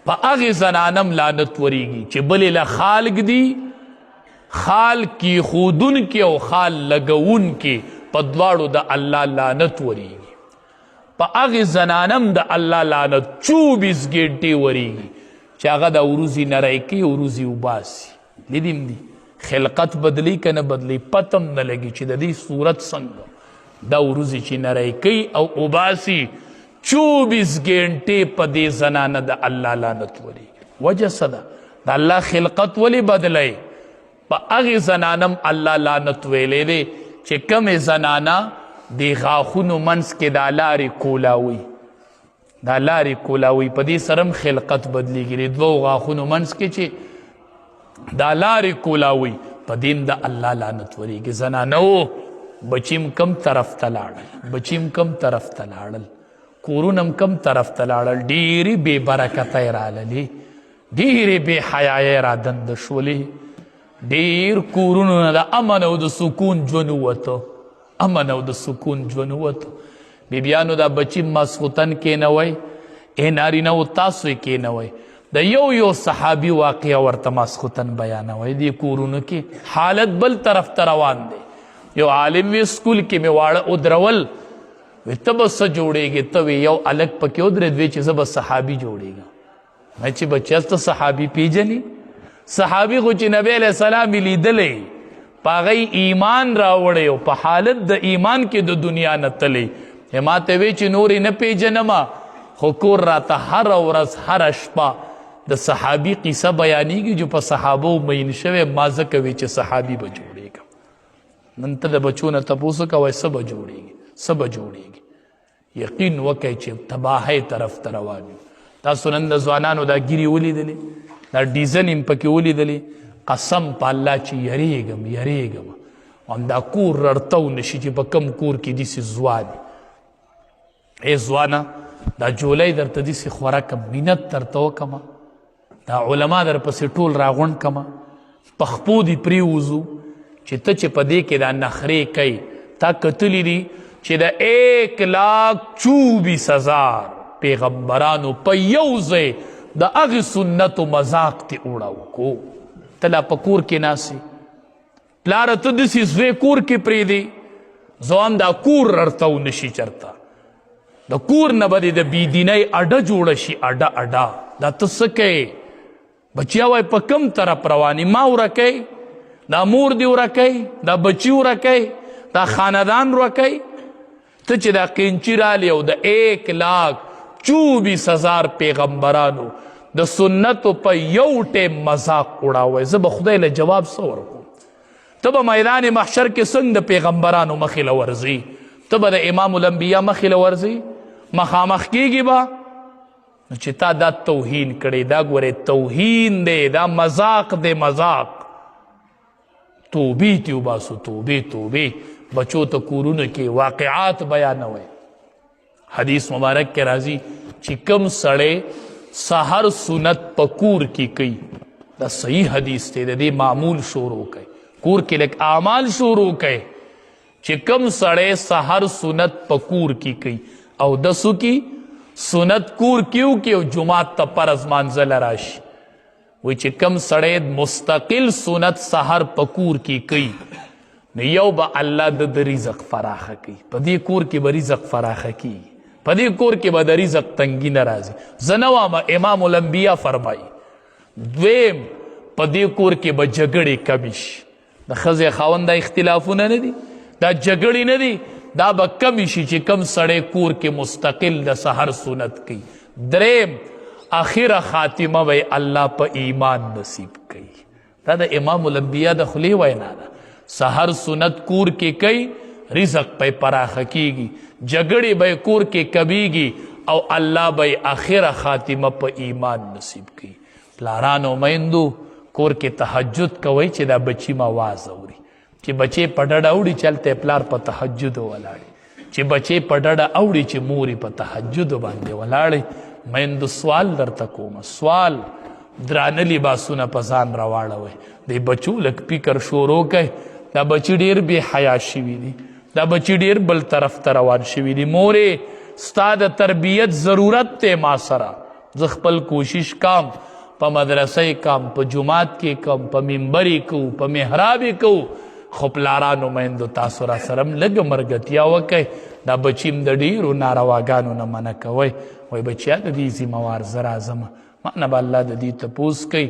په هغې زنانم لعنت وریږي چې بلې له خال ږدي، خال کیښودونکي او خال لګوونکي په دواړو د الله لعنت وریږي. په هغې زنانم د الله لعنت 24 ګنټې وریږي چې هغه د وروځي نری کوي، وروځي وباسي. لیدیم دي خلقت بدلی که نه بدلی، پتم نه لګي چې د دې صورت څنګه. دا وروځي چې نری کوي او وباسي 24 ګنټې په دې زنانه د الله لعنت وریږي. وجه څه ده؟ د الله خلقت ولې بدلی؟ په هغې زنانم الله لعنت ویلی دی چې کومې زنانه د غاښونو منځ کې دا لارې کولاوي، دا لارې کولاوي، په دې سره هم خلقت بدلیږي. د دوو غاښونو منځ کې چې دا لارې کولاوي، په دې هم د الله لعنت وریږي. زنانه و بچیم کم طرف ته لاړل، بچیم کم طرف ته لاړل، کورونه هم کم طرف ته لاړل، ډېرې بې برکته یې راللې، ډېرې بې حیایۍ را دنده شولې، ډېر کورونو نه د امن او د سکون ژوند ووته، امن او د سکون ژوند ووته. بیبیانو دا بچی ماسخوتن کېنوئ، ای نارینه و تاسو یې کېنوئ، د یو یو صحابي واقعه ورته ماسخوتن بیانوئ. دې کورونو کې حالت بل طرف ته روان دی. یو عالم وی سکول کې مې واړه ودرول، وی ته به څه جوړېږې؟ ته وی یو هلک پکې ودرېد، وی چې زه به صحابي جوړېږم. مې چې بچیا ته صحابي پیژنې؟ صحابي خو چې نبی علیه السلام یې لیدلی، په هغه یې ایمان راوړی او په حالت د ایمان کې د دنیا نه تللی. ما ته وی چې نور یې نه پیژنم، خو کور راته هره ورځ هره شپه د صحابي قصه بیانېږي چې په صحابو مین شوی، ما ځکه وی چې صحابي به جوړېږم. نن ته د بچو نه تپوس وکړه، وایي څه به جوړېږي، څه به جوړېږي؟ یقین وکړئ چې تباهۍ طرف ته روان یو. تاسو نن د ځوانانو دا ګیرې ولیدلې، دا ډیزن یې پکې ولیدلې، قسم په الله چې یریږم، یریږم همدا کور رړتو نشي چې په کم کور کې داسې ځوان. ای ځوانه، دا جولۍ درته داسې خوره کم، مینت درته وکړم، دا علما در پسې ټول راغونډ کما، په خپو دې پریوزو چې ته چې په دې کې دا نخرې کوي. تا کتلی دي چې د 1,24,000 پیغمبرانو په یو ځای د هغې سنتو مذاق تی اوړه وکړو. ته لا په کور کې ناست، پلاره ته داسې زوی کور کې پرېږدې، ځوان دا کور ررته ونشي، چېرته د کور نه به دې د بېدینۍ اډه جوړه شي، اډه اډه. دا ته څه کوې بچیا؟ وای په کم طرف روانې؟ ما ورکوې، دا مور دې ورکوې، دا بچي ورکوې، دا خاندان ورکوې. ته چې دا قینچي رالی او د 1,24,000 پیغمبرانو د سنتو په یو ټیم مذاق وړاوی، زه به خدای له جواب څه ورکوم؟ ته به میدان محشر کې څنګه د پیغمبرانو مخې له ورځي؟ ته به د امام الانبیا مخې له ورځي، مخامخ کیږي به؟ نو چې تا دا توهین کړی، دا ګوره توهین دی، دا مذاق دی، مذاق. توبې تی وباسو، توبې توبې. بچو ته کورونو کې واقعات بیانوي. حدیث مبارک کې راځي چې کم سړی سحر سنت په کور کې کوي، دا صحیح حدیث دی، د دې معمول شروع کوي، کور کې لک اعمال شروع کوي. چې کم سړی سحر سنت په کور کې کوي او دسو کې سنت کور کیو کې او جمعات ته پرز مانځل راشي، وی چې کم سړی مستقل سنت سحر په کور کې کوي، نو یو به الله د رزق فراخه کوي، په دې کور کې به رزق فراخه کوي، په دې کور کې به د رزق تنګي نه راځي. زه نه وایم، امام الانبیا فرمایي. دویم، په دې کور کې به جګړې کمې شي. د ښځې خاوند دا اختلافونه نه دي، دا جګړې نه دي، دا به کم شي چې کم سړی کور کې مستقل د سحر سنت کوي. دریم، اخره خاتمه به الله په ایمان نصیب کوي. دا د امام الانبیا د خولې وینا ده. سحر سنت کور کې کوي، رزق په پراخه کیږي، جګړې به کور کې کمیږي او الله به اخره خاتمه په ایمان نصیب کوي. پلارانو میندو، کور کې تهجد کوئ چې دا بچی ما واز اوري، چې بچی په ډډه اوړي چې هلته پلار په تهجد ولاړي، چې بچی په ډډه اوړي چې موري په تهجد باندې ولاړي. میندو سوال درته کوم، سوال، درانه لباسونه په ځان راواړوئ، د بچو لږ فکر شروع کړئ. دا بچي ډېر بې حیا شوي دي، دا بچي ډېر بل طرف ته روان شوي دي. مورې، ستا د تربیت ضرورت دی ما سره. زه خپل کوشش کام، په مدرسه کام، په جومات کې کم، په منبر کو، په محراب کو، خو پلارانو میندو تاسو را سره لږ مرګتیا وکئ. دا بچیم د ډیرو نارواګانو نه منع کوئ. وای بچیا، د دې ذمہوار زه راځم، ما نه به الله د دې تپوس کوي.